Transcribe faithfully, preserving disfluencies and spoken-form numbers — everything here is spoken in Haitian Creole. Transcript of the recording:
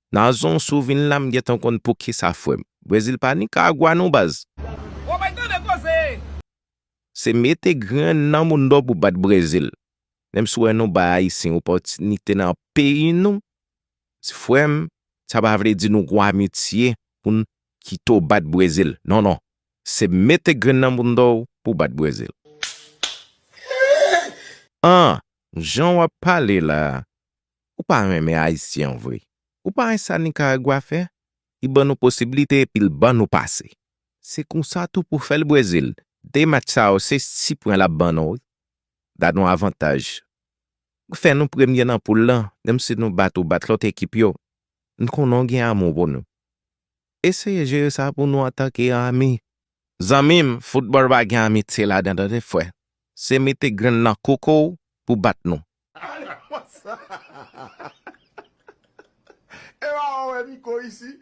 Nazon, si w vin la, m gentan konn poukisa, frè m. Brezil pa Nikaragwa non, baz. Ou bay tande koze! Se mete grenn nan moun do pou bat Brezil. Menm si w wè nou bay Ayisyen opòtinite nan peyi nou, frè m, sa pa vle di nou gon amitye pou n kite w bat Brezil. Non, non. Se mete grenn nan moun do pou bat Brezil. An, jan w ap pale la, ou pa renmen Ayisyen an vre. Ou pa wè sa Nikaragwa fè? Li ban nou posiblite epi l ban nou pase. Se konsa tou pou fè l Brezil. De match sa yo, se si pwen l ap ban nou, wi. Gad yon avantaj. Ou fè nou premye nan poul lan, menm si nou bat ou bat lòt ekip yo. M konnen w gen amou pou nou. Eseye jere sa pou nou antanke ami. Zanmi m, foutbòl pa gen amitye ladan, tande, frè. Se mete grenn nan koko w pou bat nou. E pa wè Miko isi?